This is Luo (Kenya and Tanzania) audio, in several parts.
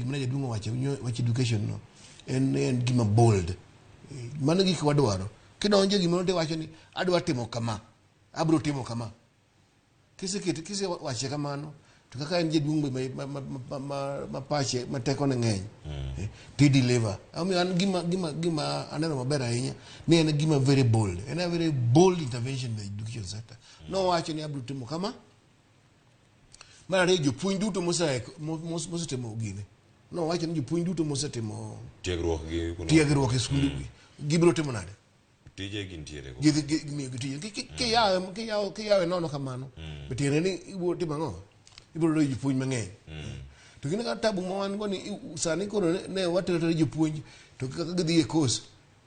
gima ne jaduong' owacho wach education no en gima bold. Mano gik wadwaro. Kidonjo e gimoro tiwacho ni adwa timo kama, abiro timo kama. Kiseketo kisewache kamano to kaka en jaduong' be ma pache ma tekone ng'eny ti deliver. Omiyo an gima aneno maber ahinya ni en gima very bold. En a very bold intervention in the education sector. Nowacho ni abiro timo kama. Mar ariyo jopuonj duto mosetimo gine. Nowacho ni jopuonj duto mosetimo tiegruok gi tiegruok e skunde gibiro timo nade? Tije gintiere go. Gidhi miyo gi tije. Kiyawe nono kamano, be tiende ni ibiro timo ang'o? Ibiro yudo jopuonj mang'eny. To gine ka tabu ma wan go ni sani koro ne watero atera jopuonj to kaka gidhi e course,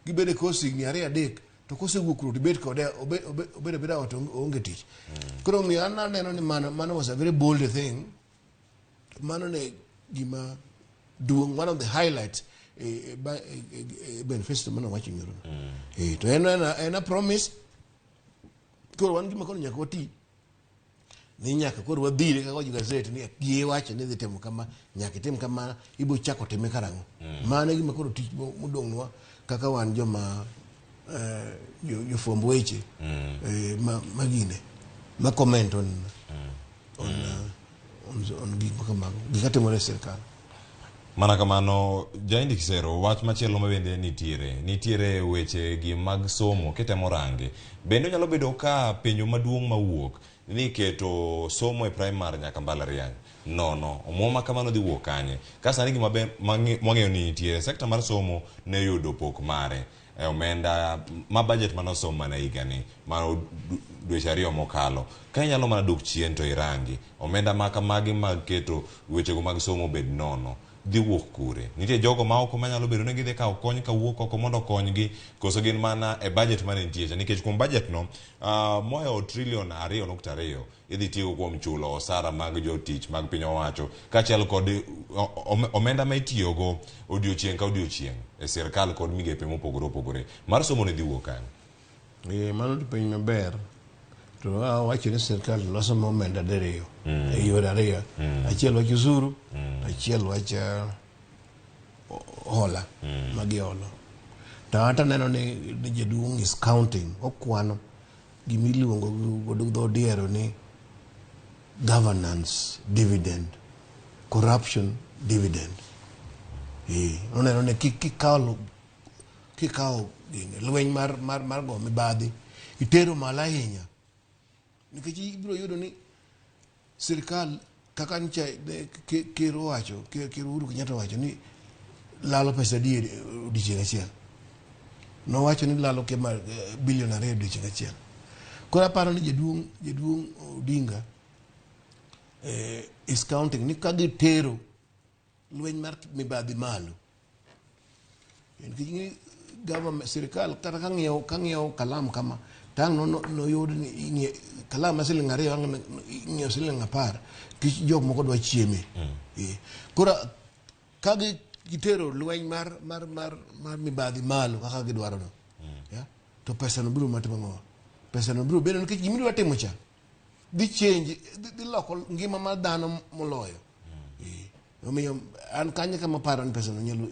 gibedo e course higni 2 3 to kosewuok kuro to ibet kode obed abeda ot oonge tich. Koro omiyo an aneno ni mano was a very bold thing. Mano ne gima duong', one of the highlights e manifesto mane owacho nyoro no. To en a promise. Koro wan gima koro nyaka wati. Ni nyaka koro wadhire kaka wacho gazet ni giwacho ni dhi timo kama, nyaka itim kama, ibiro chako time karang'o. Mano e gima koro tich modong'nwa kaka wan joma jofwamb weche ma gine, ma comment on gik ma kamago, gik matimore e sirkal. Mana kamano, Jaindi Kisero, wach machielo ma bende nitiere weche gi mag somo kitemo range. Bende onyalo bedo ka penjo maduong' mawuok ni keto somo e primary nyaka mbalariany. Nono, omuom ma kamano dhi wuok kanye? Ka sani gima ber mwang'eyo ni nitiere, sekta mar somo ne oyudo pok mare e omenda ma budget mane osom mana higani, ma dweche 2 mokalo. Ka inyalo mana dok chien to irangi, omenda ma kamagi mag keto wechego mag somo obed nono, dhi wuok kure? Nitie jogo ma oko manyalo bedo ni gidhi kawo kony kawuok oko mondo okonygi, koso gin mana e budget mane nitie cha? Nikech kuom budget no, mohewo trilion 2.2 idhi tigo kuom chulo osara mag jotich mag piny owacho, kaachiel kod omenda ma itiyogo odiochieng' ka odiochieng' e sirkal kod migepe mopogore opogore. Mar somo ni dhi wuok kanye? Mano to penj maber. To awacho ni sirkal loso omenda diriyo, e yore ariyo. Achiel wach osuru, achiel wach hola ma giholo. To ata aneno ni jaduong' is counting, okwano gima iluongo godo dho odiero ni governance dividend, corruption dividend. Oneno ni kikawo gini, lweny mar go mibadhi, itero malo ahinya. Nikech ibiro yudo ni sirkal kaka ncha ker owacho, ker Uhuru Kenyatta owacho ni lalo pesa adi odiochieng' achiel. Nowacho ni lalo kema bilion 2 odiochieng' achiel. Koro aparo ni jaduong' Odinga is counting ni ka gitero lweny mar mibadhi malo. Nikech ing'e government, sirkal kata ka ng'iewo kalam kama, to ang' noyud ni ing'ie kalam ma siling 2 ang' ing'iewo siling 10, nikech jok moko dwa chieme. Koro ka gitero lweny mar mibadhi malo kaka gidwaro no, yeah? To pesa no biro matimo ang'o? Pesa no biro bedo nikech gima idwa timo cha dhi change, dhi loko ngima mar dhano moloyo. Omiyo an kanyo kama paro ni pesa no nyalo,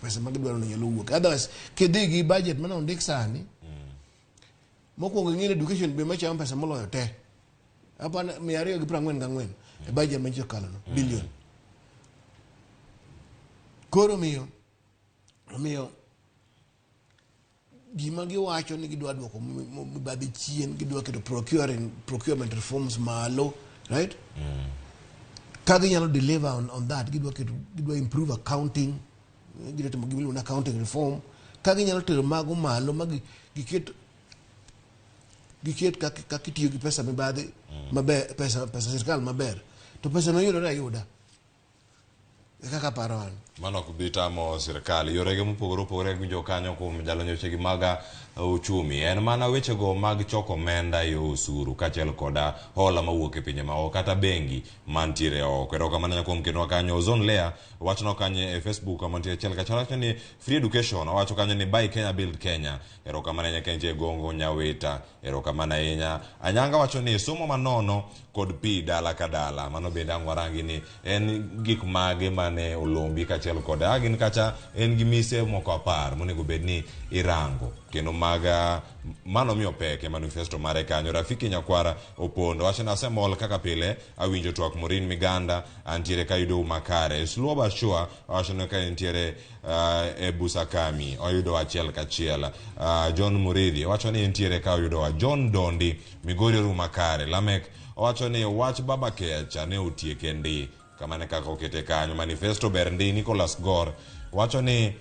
pesa ma gidwaro no nyalo wuok. Otherwise kidhi gi budget mane ondik sani, mokwongo ing'e ni education be machamo pesa moloyo te. Apani 244 e budget manyiso kalo no, billion. Koro omiyo gima giwacho ni gidwa duoko mibadhi chien, gidwa keto procurement reforms malo, right? Ka ginyalo deliver on that, gidwa improve accounting, gidwa timo gima iluongo ni accounting reform. Ka ginyalo tero mago malo ma giket kaka itiyo gi pesa mibadhi maber, pesa sirkal maber, to pesa no yudore ayuda. E kaka paro an. Mano ok bi tamo sirkal. Yorege mopogore opogore winjo kanyo kuom jalony wechegi mag uchumi. En mana wechego mag choko omenda e osuru kaachiel koda hola mawuok e pinje maoko kata bengi mantiere oko. Erokamano ahinya kuom kenwa kanyo. Ozone Lea wachno kanyo e Facebook kama nitie achiel kachiel wacho ni free education, owacho kanyo ni buy Kenya build Kenya. Erokamano ahinya ka intie Gongo Nyawita. Erokamano ahinya. Anyanga wacho ni somo manono kod pi dala ka dala. Mano bende ang' warangi ni en gik mage ma mane olombi kaachiel kod gin kacha en gi mise moko 10 monego bed ni irango kendo mag mano miyo pek e manifesto mare kanyo. Rafiki Nyakwara Opondo wacho ni asemol kaka pile awinjo twak Maureen Miganda antiere kayudo makare. Sluo Bashua wacho ni ka entiere e Busakami oyudo achiel kachiel. John Muridhi wacho ni entiere ka oyudowa. John Dondi Migori oru makare. Lamek owacho ni wach Baba Kecha ne otieke ndi. Kamane kaka okete kanyo. Manifesto ber ndi. Nicholas Gor wacho ni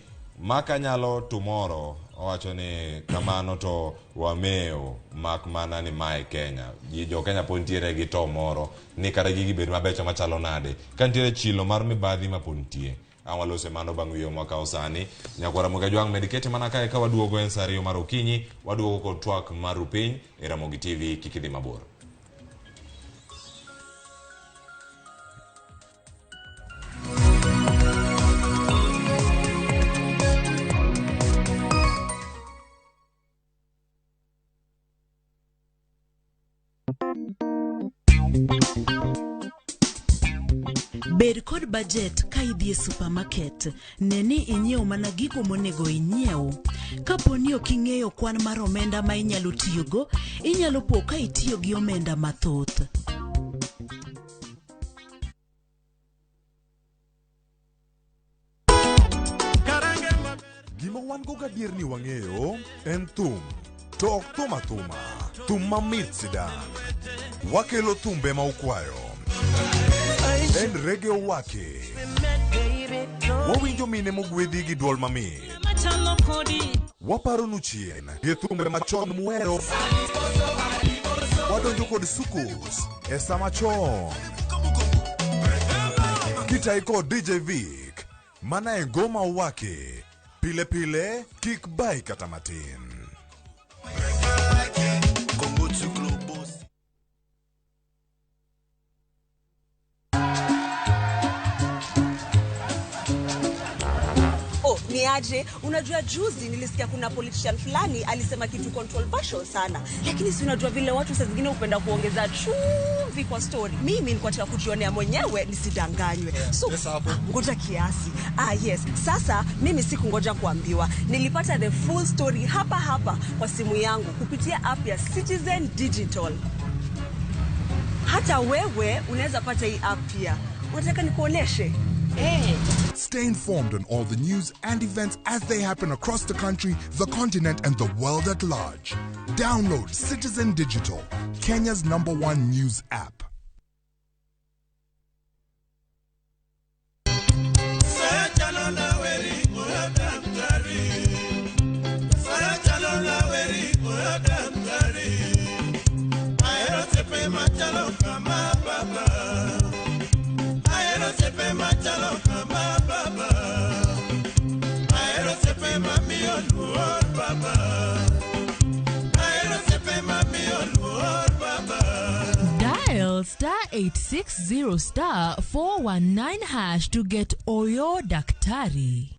maka nyalo tomorrow owacho ni kamano to wameo mak mana ni mae Kenya. Jo Kenya pod nitiere gi to moro ni kata gigi bed mabecho machalo nade. Ka nitiere chilo mar mibadhi ma pod nitie. Ang' walose mano bang' wiyo mwakawo sani. Nyakwara Moga Jwang' med kete mana kae ka waduogo en saa 2 mar okinyi. Waduogo kod twak mar rupiny e Ramogi TV. Kik idhi mabor. Bed kod budget ka idhi e supermarket. Ne ni inyiew mana gigo monego inyiew. Kapo ni ok ing'eyo kwan mar omenda ma inyalo tiyogo, inyalo po ka itiyo gi omenda mathoth. Gima wan go gadier ni wang'eyo en thum. To ok thum athuma, thum mamit sidang'. Wakelo thumbe ma ukwayo. En reggae owake. Wawinjo mine mogwedhi gi duol mamit. Waparonu chien gi thumbe machon muhero. Wadonjo kod sukus e sama chon. Kitai kod DJ Vic, mana e ngoma owake. Pile pile, kik bai kata matin. Oh, ni aje? Unajua juzi nilisikia kuna politician fulani alisema kitu controversial sana. Lakini si unajua vile watu saa zingine hupenda kuongeza chumvi kwa story. Mimi nilikuwa nataka kujionea mwenyewe nisidanganywe. So, ngoja kiasi. Yes. Sasa mimi sikungoja kuambiwa. Nilipata the full story hapa hapa kwa simu yangu kupitia app ya Citizen Digital. Hata wewe unaweza pata hii app pia. Unataka nikuoneshe? Hey. Stay informed on all the news and events as they happen across the country, the continent, and the world at large. Download Citizen Digital, Kenya's #1 news app. Dial *860 *419# to get Oyo Daktari.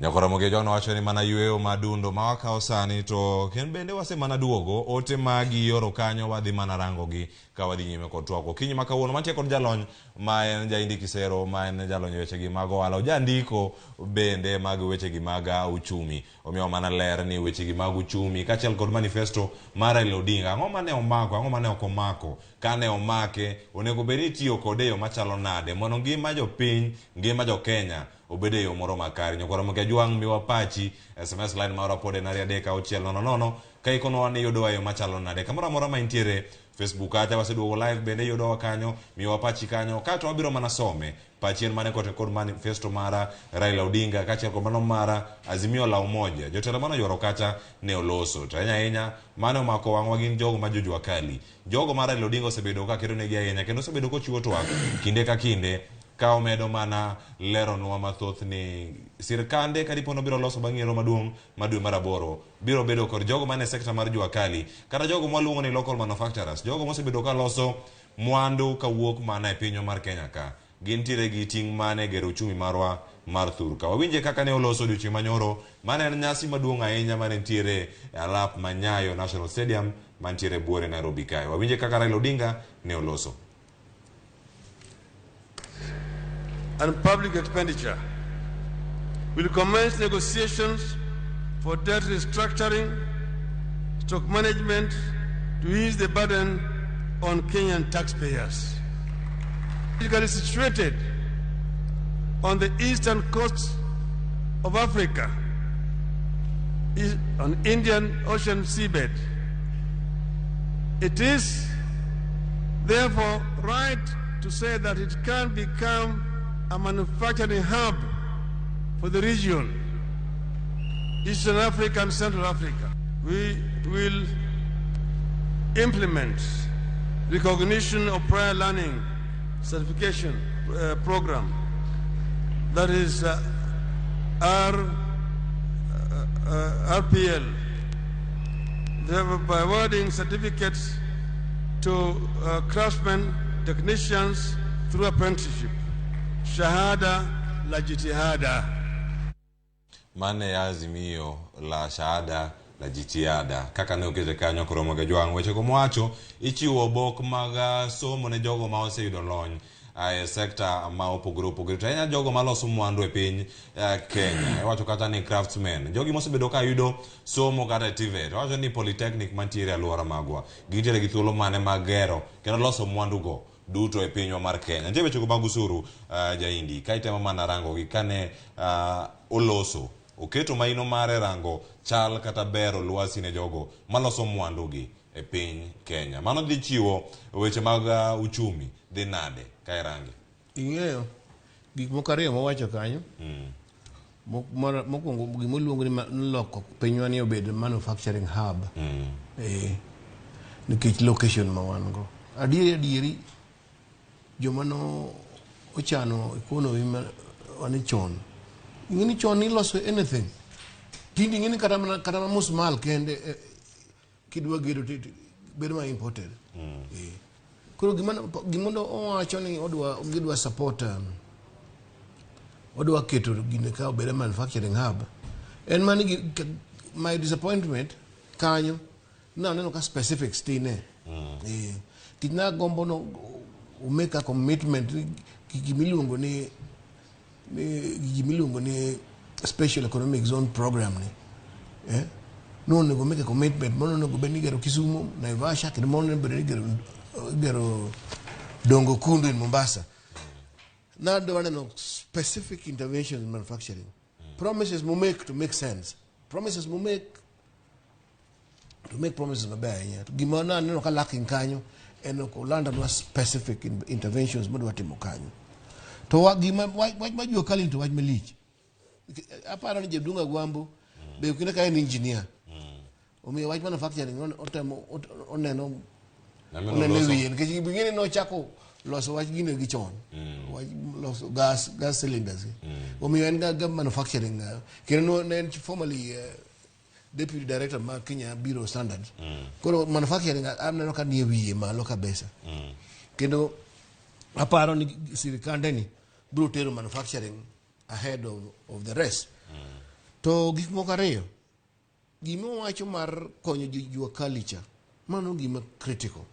Nyakora Mogejo nowacho ni mana yweyo madundo ma wakawo sani to ken bende wasemana duogo ote magi yoro kanyo wadhi mana rangogi ka wadhi nyime kod twak. Okinyi ma kawuono mantie kod jalony ma en Jaindi Kisero ma en jalony e wechegi mag ohala, jandiko bende mag wechegi mag uchumi. Omiyo mana ler ni wechegi mag uchumi kaachiel kod manifesto mar Raila Odinga. Ang'o mane omako, ang'o mane ok omako? Kane omake, onego bed ni itiyo kode e yo machalo nade mondo ngima jopiny, ngima jo Kenya obed e yo moro makare. Nyakwara Mokajwang' miwa pachi, SMS line marwa pod en 23600 ka ikonowa ni yudowa e yo machalo nade. Kamoro amora ma intiere, Facebook kacha waseduogo live bende yudowa kanyo, miwa pachi kanyo, kato wabiro mana some. Pachi en mane kod manifesto mara Raila Odinga kaachiel kod mano mara Azimio la Umoja. Jotelo mane oyuoro kacha ne oloso. To ahinya ahinya mane omako wang'wa gin jogo ma jojua kali. Jogo ma Raila Odinga osebedo ka kedo negi ahinya kendo osebedo kochiwo twak kinde ka kinde ka omedo mana leronwa mathoth ni sirkande kadipo nobiro loso bang' yiero maduong' ma dwe mar 8 biro bedo kod jogo mane sekta mar jua kali kata jogo mwaluongo ni local manufacturers, jogo mosebedo ka loso mwandu kawuok mana e pinywa mar Kenya ka. Gintiere gi ting' mane e gero uchumi marwa mar thurka? Wawinje kaka ne oloso odiochieng' manyoro, mane en nyasi maduong' ahinya mane nitiere e alap ma Nyayo National Stadium mantiere buore Nairobi kae. Wawinje kaka Raila Odinga ne oloso. And public expenditure. Will commence negotiations for debt restructuring, stock management to ease the burden on Kenyan taxpayers. Strategically situated on the eastern coast of Africa, on Indian Ocean seabed. It is therefore right to say that it can become a manufacturing hub for the region, Eastern Africa and Central Africa. We will implement recognition of prior learning certification program, that is RPL, thereby awarding certificates to craftsmen, technicians through apprenticeship. Shahada la jitihada. Mane azimio la shahada la jitihada. Kaka ne okete kanyo koro Ramogi Ajwang'. Weche go mowacho, ichiwo obok mag somo ne jogo ma oseyudo lony e sekta ma opogore opogore. To ahinya jogo maloso mwandu e piny Kenya. Iwacho kata ni craftsmen. Jogi mosebedo ka yudo somo kata e TVET. Iwacho ni polytechnic mantiere e alwora magwa. Gintiere gi thuolo mane mag gero kendo loso mwandu go duto e pinywa mar Kenya. Nitie weche go mag usuru Jaindi, ka itemo mana rango gi kane oloso, oketo maino mare rango chal kata bero lwasi ne jogo maloso mwandu gi e piny Kenya. Mano dhi chiwo weche mag uchumi dhi nade ka irange? Ing'eyo gik moko ariyo mowacho kanyo. Mokwongo gima iluongo ni loko pinywa ni obed manufacturing hub. Nikech location ma wan go. Adieri adieri joma no ochano economy ma wane chon. Ing'e ni chon iloso anything. Tinde ing'e ni kata mana musmal kende kidwa gedo bedo ma imported. Koro gima owacho ni gidwa support, odwa keto gine ka obed manufacturing hub. En mani my disappointment kanyo naneno ka specifics tine. Nikech nagombo no make a commitment gimiluongo ni gimiluongo ni special economic zone program ni. No onego make a commitment mondo onego bed ni igero Kisumu, Naivasha, kendo mondo onego bed ni igero Dongo Kundu in Mombasa. Nadwa neno specific interventions in manufacturing. Promises mo make to make sense. Promises mo make to make promises maber ahinya. To gima naneno ka lacking kanyo en ok olandonwa specific interventions modwa timo kanyo. To gima wach ma jua kali to wach malich. Aparo ni Jaduong' Agwambo be ok ka en engineer. Omiyo wach manufacturing otemo oneno wiye nikech ing'e ni nochako loso wach gino gi chon. Wach loso gas cylinders. Omiyo en ga manufacturing kendo ne en formerly deputy director mar Kenya Bureau of Standards. Koro manufacturing aneno ka nie wiye malo kabisa. Kendo aparo ni sirikande ni biro tero manufacturing ahead of the rest. To gik moko ariyo, gima owacho mar konyo jua kali cha, mano gima critical.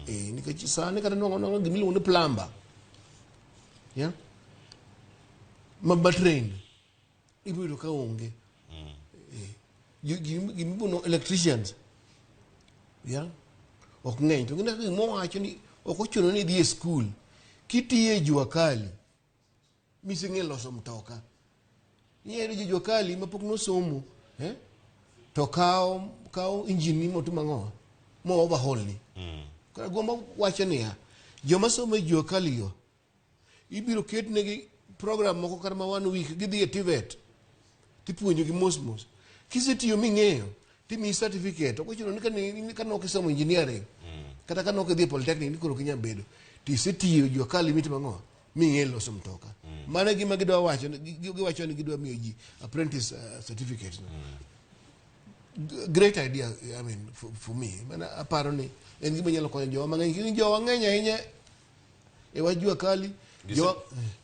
Nikech sani kata nwang'o gima iluongo ni plumber. Yeah? Ma trained. Ibiro yudo ka onge. Gima iluongo electricians. Yeah? Ok ng'eny. To gima owacho ni ok ochuno ni idhi e school. Kitiye jua kali, mising'e loso mtoka. Inyalo yudo jua kali mapok nosomo, to kawo engine ni motimo ang'o? Mo overhaul ni. Koro Agwambo wacho niya, joma somo e jua kali go, ibiro ketnegi program moko kata ma 1 week, gidhi e TVET, tipuonjogi mos mos. Kisetiyo ming'eyo, timiyi certificate. Ok ochuno ni ka nok isomo engineering, kata ka nok idhi e polytechnic ni koro ok inyal bedo. Tisetiyo jua kali mitimo ang'o? Ming'e loso mtoka. Mano e gima gidwa wacho, giwacho ni gidwa miyo ji apprentice certificate. Great idea, I mean, for me. Mana aparo ni en gima nyalo konyo jowa mang'eny. Nikech jowa ng'eny ahinya e wach jua kali,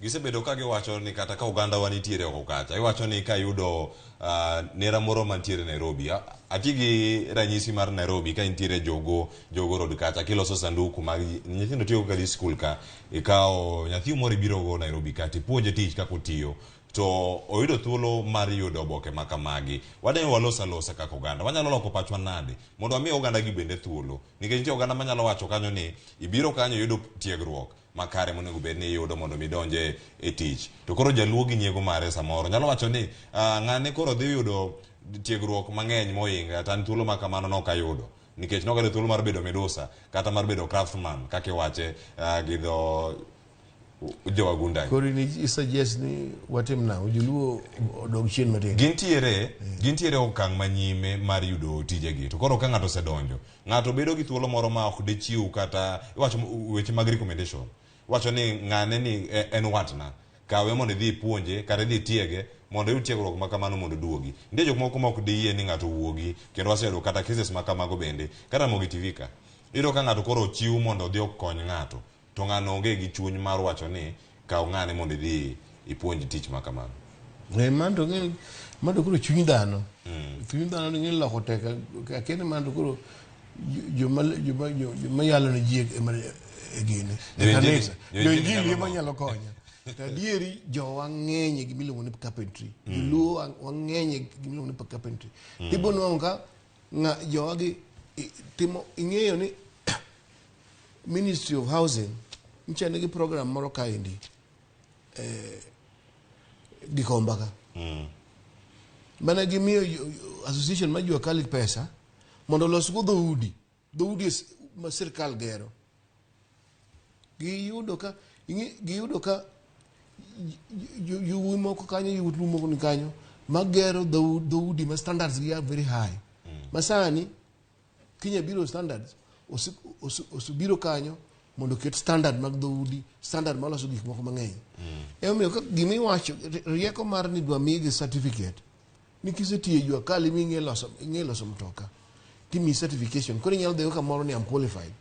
Gisebedo ka giwacho ni kata ka oganda wa nitiere oko kacha, iwacho ni ka yudo nera moro mantiere Nairobi, ati gi ranyisi mar Nairobi ka intiere Jogo Road kacha kiloso sanduku mag nyithindo tiyo ka dhi skul ka, ikawo nyathi moro ibiro go Nairobi ka tipuonje tich kaka otiyo, to oyudo thuolo mar yudo oboke ma kamagi. Wadwa ni walos alosa kaka oganda, wanyalo loko pachwa nade mondo wami oganda gi bende thuolo, nikech nitie oganda manyalo wacho kanyo ni ibiro kanyo yudo tiegruok makare monego bed ni iyudo mondo mi donje e tich, to koro jaluo gi nyiego mare samoro nyalo wacho ni ng'ane koro dhi yudo tiegruok mang'eny mohinga to an thuolo ma kamano nok ayudo nikech nok ayudo thuolo mar bedo midusa kata mar bedo craftsman kaka iwache gi dho jowagunda. Koro in suggest ni watim nang'o? Joluo odog chien matin. Gintiere okang' manyime mar yudo tijegi, to koro ka ng'ato osedonjo, ng'ato bedo gi thuolo moro ma ok dichiw kata iwacho weche mag recommendation, iwacho ni ng'ane ni en watna, kawe mondo idhi ipuonje kata idhi itiege mondo oyud tiegruok ma kamano mondo oduogi. Nitie jok moko ma ok diyie ni ng'ato owuogi, kendo waseyudo kata cases ma kamago bende kata Ramogi TV ka iyudo ka ng'ato koro ochiw mondo odhi okony ng'ato, to ng'ano onge gi chuny mar wacho ni kaw ng'ane mondo idhi ipuonj tich ma kamano. Mano koro chuny dhano. Chuny dhano ni loko tek, akia ni mano koro joma yalo ne ji e gini. E kanisa. Jo-injili ema nyalo konyo. To adieri jowa ng'eny e gima iluongo ni carpentry. Joluo wang'eny e gima iluongo ni carpentry. Ibo nwang'o ka jowa gi timo, ing'eyo ni Ministry of Housing nyicha nigi program moro kaendi Gikomba ka. Mane gimiyo association mar Jua Kali pesa mondo olos go dhoudi ma sirkal gero. Giyudo ka yowuoyi moko kanyo, yawuot moko ni kanyo magero dhoudi ma standards gi are very high. Ma sani Kenya Bureau of Standards osebiro kanyo mondo oket standard mag dhoudi, standard maloso gik moko mang'eny. Emomiyo ka gima iwacho rieko mar ni dwa migi certificate ni kisetiyo e Jua Kali ming'e loso mtoka timiyi certification, koro inyalo dhigo kamoro ni I'm qualified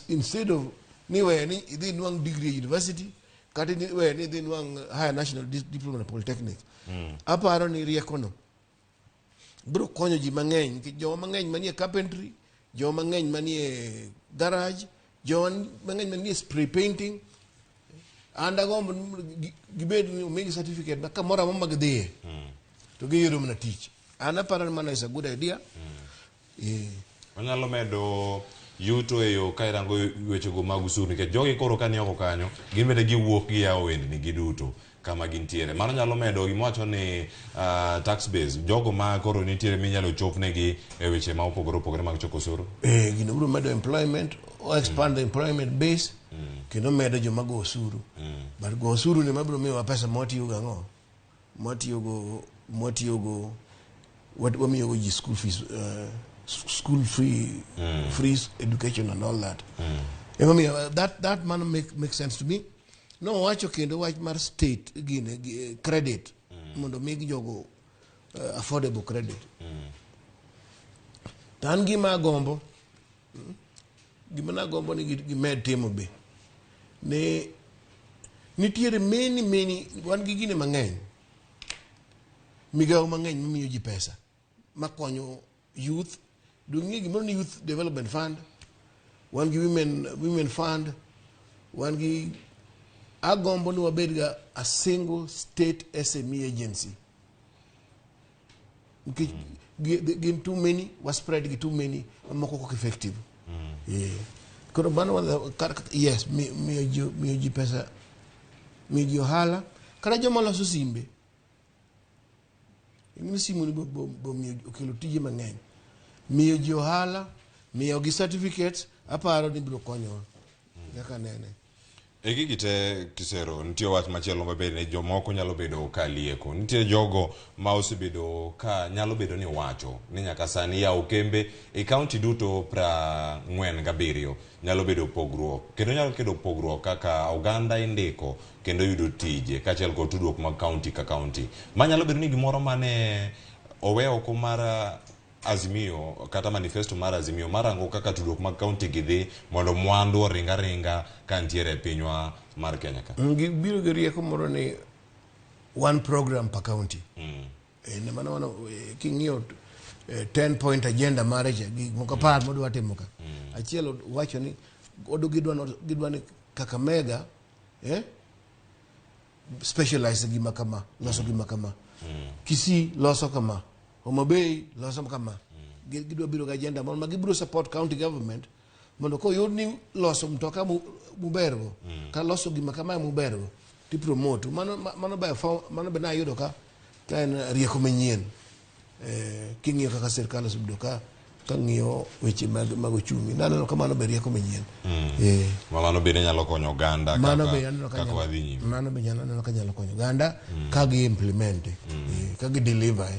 instead of ni weyo ni idhi nwang' degree e university kata weyo ni idhi nwang' higher national diploma na polytechnic. Aparo ni riekono biro konyo ji mang'eny, nikech joma mang'eny manie carpentry, joma mang'eny manie garage, joma mang'eny manie spray painting, and agombo gibed ni omigi certificate ma kamoro amora ma gidhiye to giyudo mana tich. An aparo ni mano is a good idea. Onyalo medo yuto e yo ka irango wechego mag osuru, nikech jogi koro ka ni oko kanyo gin bende giwuok giyawo wendni giduto kama gintiere. Mano nyalo medo gima wacho ni tax base, jogo ma koro nitiere minyalo chopnegi e weche ma opogore opogore mag choko osuru. Gino biro medo employment, o expand the employment base, kendo medo joma go osuru. But go osuru ni mabiro miyowa pesa mwatiyo go ang'o? Mwatiyogo wamiyogo ji school fees, school free, free education and all that. Emomiyo that man make sense to me. Nowacho kendo wach mar state gine credit mondo mig jogo affordable credit. To an gima agombo, gima nagombo ni gimed timo be ni nitiere many wan gi gine mang'eny, migawo mang'eny mamiyo ji pesa makonyo youth. Dong' gimoro ni Youth Development Fund, wan gi women fund, wan gi agombo ni wabed ga a single state SME agency, nikech gin too many, wa spread gi too many mamoko ok effective. Koro mano yes, miyo ji pesa, miyo ji ohala, kata joma loso simbe. Ing'e simu ni bo miyo okelo tije mang'eny, miyo ji ohala, miyo gi certificates, aparo ni biro konyowa kaka nene. E gigi te Kisero, nitie wach machielo maber ni jomoko nyalo bedo ka lieko. Nitie jogo ma osebedo ka nyalo bedo ni wacho ni nyaka sani yawo kembe e kaunti duto 47 nyalo bedo pogruok, kendo nyalo kelo pogruok kaka oganda indiko kendo yudo tije kaachiel kod tudruok mag kaunti ka kaunti. Ma nyalo bedo ni gimoro mane owe oko mar Azimio kata manifesto mar Azimio marango kaka tudruok mag kaunti gi dhi mondo mwandu oring aringa ka ntiere e pinywa mar Kenya ka. Gibiro gi rieko moro ni one program per county. Ne mano mano king'iyo 10 point agenda mare cha gik moko 10 modwa timo ka. Achiel wacho ni odo gidwa ni Kakamega specialize gima kama, loso gima kama. Kisii loso kama, Homa Bay loso kama. Gidwa biro gi agenda moro ma gibiro support county government mondo koyud ni loso mtoka mubergo ka loso gima kama mubergo ti promote mano mano be mano be nayudo ka en rieko manyien king'iyo kaka sirkal osebedo ka ng'iyo weche mag ochumi naneno ka mano be rieko manyien. Mano bende nyalo konyo oganda kaka wadhi nyime. Mano be aneno ka nyalo konyo oganda ka gi implement ka gi deliver.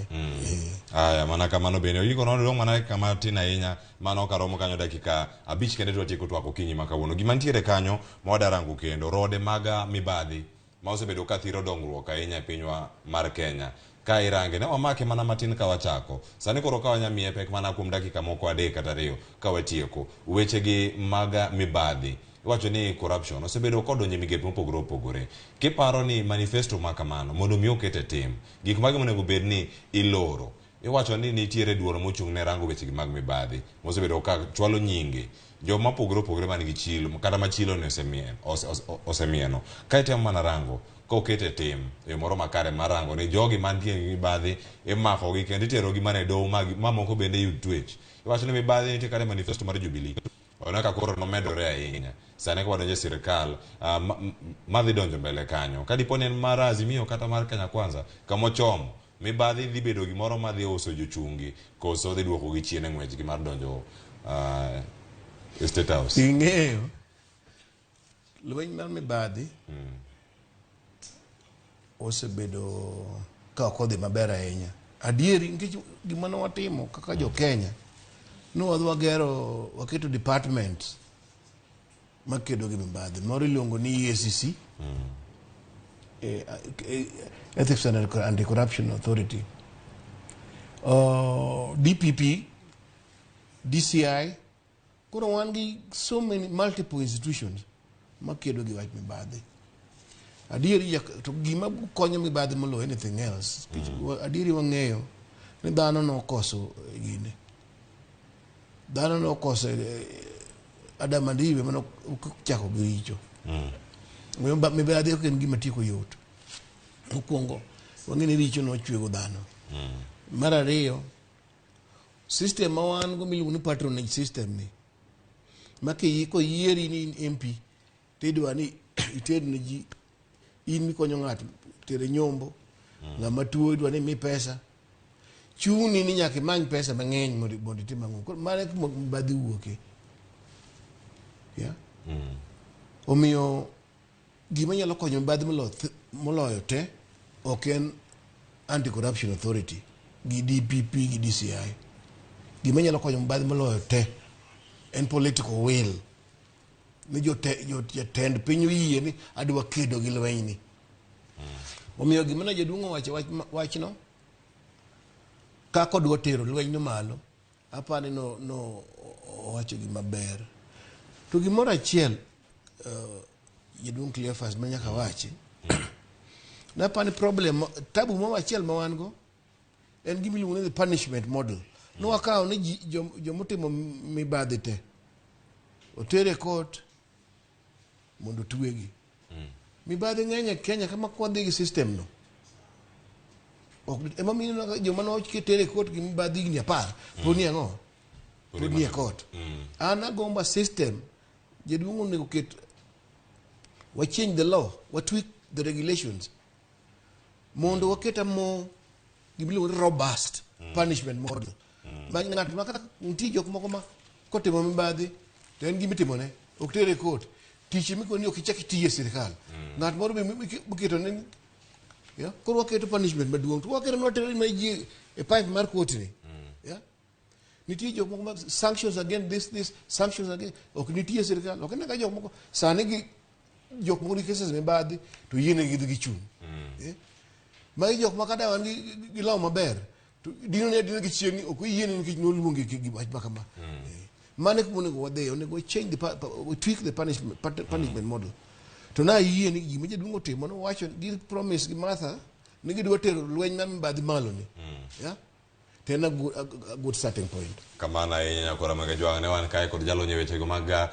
Aya, mana kamano bende oyiko nodong mana kama tin ahinya mano karomo kanyo dakika 5 kende twatieko twak okinyi ma kawuono. Gima nitiere kanyo ma wadarango kendo rode mag mibadhi ma osebedo ka thiro dongruok ahinya e pinywa mar Kenya. Ka irange ne wamake mana matin ka wachako. Sani koro ka wanyamiye pek mana kuom dakika moko 3 kata 2 ka watieko. Weche gi mag mibadhi iwacho ni corruption osebedo kodonjo e migepe mopogore opogore. Kiparo ni manifesto ma kamano mondo mi oket e tim, gik mage monego bed ni iloro. Iwacho ni nitiere duol mochung' ne rango weche gi mag mibadhi mosebedo ka chwalo nyinge joma opogore opogore man gi chilo kata ma chilo ni osemieno. Ka itemo mana rango ka oket e tim e yo moro makare mar rango ni jogi mantie gi mibadhi imakogi kendo iterogi mana e doho ma moko bende yud twech. Iwacho ni mibadhi nitie kata e manifesto mar Jubilee. Oneno ka koro nomedore ahinya. Sani ka wadonjo e sirikal madhi donjo mbele kanyo. Ka dipo ni en mar Azimio kata mar Kenya Kwanza kamochomo mibadhi dhi bedo gimoro madhi uso jochungi koso dhi duokogi chien e ng'wechgi mar donjo e State House. Ing'eyo lweny mar mibadhi osebedo ka ok odhi maber ahinya. Adieri nikech gima ne watimo kaka jo Kenya ne wadhi wagero waketo departments makedo gi mibadhi. Moro iluongo ni EACC, Ethics and Anti-Corruption Authority, DPP, DCI. Koro wan gi so many multiple institutions makedo gi wach mibadhi. Adieri to gima konyo mibadhi moloyo anything else. Adieri wang'eyo ni dhano nokoso gine. Dhano nokoso Adam and Eve mano chako gi richo. Mibadhi ok en gima tieko yot. Mokwongo wang'e ni richo nochwego dhano. Mar ariyo, system ma wan go miluongo ni patronage system ni ma koyieri ni in MP tidwa ni iter ne ji in mikonyo ng'ato tere nyombo, ng'ama tuo idwa ni mi pesa, chuni ni nyaka imany pesa mang'eny mondo itim ang'o. Koro mano e kuma mibadhi wuoke. Omiyo gima nyalo konyo mibadhi moloyo te ok en Anti-Corruption Authority gi DPP gi DCI. Gima nyalo konyo mibadhi moloyo te en political will. Ni jotend piny oyie ni adwa kedo gi lweny ni. Omiyo gima ne jaduong' owacho wachno kaka odwa tero lweny no malo, apani no owacho gima ber. To gimoro achiel jaduong' Cleophas ma nyaka wachi, napani problem tabu moro achiel ma wan go en gima iluongo ni the punishment model. Nwakawo ni jomotimo mibadhi te oter e court mondo otwegi. Mibadhi ng'eny e Kenya kama kwadhi gi system no. Ema miyo joma noketer e court gi mibadhi higni 10 pod ni ang'o? Pod ni e court. An agomba system jaduong' onego ket wa change the law, wa tweak the regulations mondo waket mo gima iluongo ni robust punishment model. Ma ng'at ma kaka nitie jok moko ma kotimo mibadhi to en gima itimone ok tere e court. Tich mikoni ok ichak itiye e sirikal. Ng'at moro be miketo ne koro waketo punishment maduong' to waketo ni watero ma ji e pipe mar court ni. Nitie jok moko ma sanctions against this sanctions against ok nitie sirikal. Ok ine ka jok moko sani gi jok moko nigi cases mibadhi to yienegi dhi gichung'. Magi jok ma kada wan gi law maber to dino ne adina gi chieng' ni ok oyiene nikech noluonge gi wach ma kama. Mano e kuma onego wadhiye, onego wa change the we tweak the punishment model. To nayie ni gima jaduong' otimo nowacho gi promise gi Martha ni gidwa tero lweny mar mibadhi malo ni. Yeah? To en a good starting point. Kamano ahinya nyakora mag Ajwang' ne wan kae kod jalony e wechego mag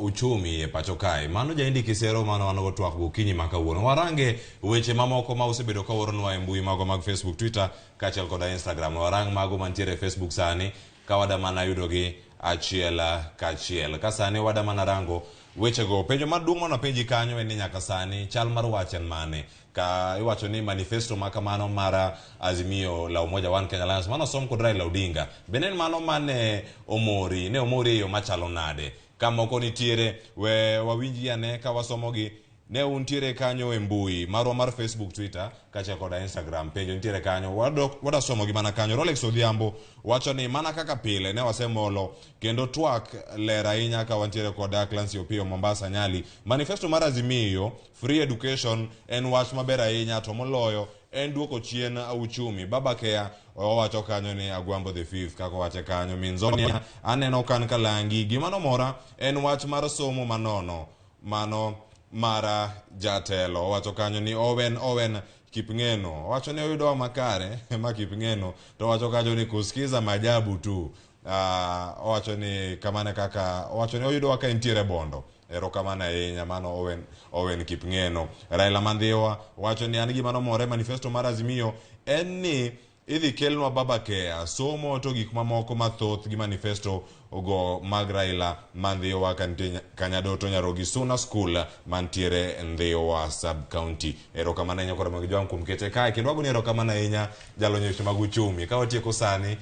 uchumi e pacho kae. Mano Jaindi Kisero mano wan go twak gokinyi ma kawuono. Warange weche mamoko ma usebedo ka uoronwa e mbui magwa mag Facebook, Twitter kaachiel koda Instagram. Warang mago mantiere e Facebook sani ka wada mana yudogi achiel kachiel. Ka sani wada mana rango wechego. Penjo maduong' mane wapenji kanyo en ni nyaka sani chal mar wach en mane? Ka iwacho ni manifesto ma kamano mar Azimio la Umoja One Kenya Alliance mano osom kod Raila Odinga, bende en mano mane omori, ne omori e yo machalo nade? Ka moko nitiere, we wawinjgi ane ka wasomogi. Ne untiere kanyo e mbui marwa mar Facebook, Twitter kaachiel koda Instagram. Penjo nitiere kanyo, wada somogi mana kanyo. Rolex Odhiambo wacho ni mana kaka pile ne wasemolo kendo twak ler ahinya ka wantiere kod Clancy Opiyo Mombasa Nyali. Manifesto mar Azimio, free education en wach maber ahinya to moloyo en duoko chien uchumi. Baba Kea owacho kanyo ni Agwambo the fifth kaka owache kanyo. Minzonia aneno kan kalangi. Gima nomora en wach mar somo manono mano mara jatelo. Owacho kanyo ni Owen Owen Kipngeno. Owacho ni oyudowa makare ma Kipngeno to owacho kanyo ni kusikiza majabu tu. Owacho ni kamano kaka owacho ni oyudowa ka entiere Bondo. Erokamano ahinya mano Owen Owen Kipngeno. Raila Mandhiwa wacho ni an gima nomore manifesto mar Azimio en ni idhi kelnwa Baba Kea somo to gik mamoko mathoth gi manifesto go mag Raila Mandhiwa kantie Kanyadoto Nyarogi Suna School mantiere Ndhiwa sub county. Erokamano ahinya kod mag jwang' kuom kete kae kendo wagoni erokamano ahinya jalony e weche mag uchumi. Ka watieko sani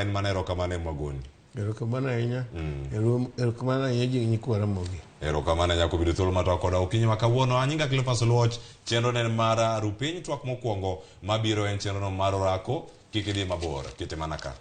en mana erokamano ema wagoni. Erokamano ahinya. Erokamano ahinya ji nyikwa Ramogi. Erokamano ahinya kuom yudo thuolo mar twak koda okinyi ma kawuono. Anyinga Cleophas Oluoch, chenro ne en mar Rupiny twak mokwongo mabiro en chenro no mar orako. Kik idhi mabor, kete mana ka.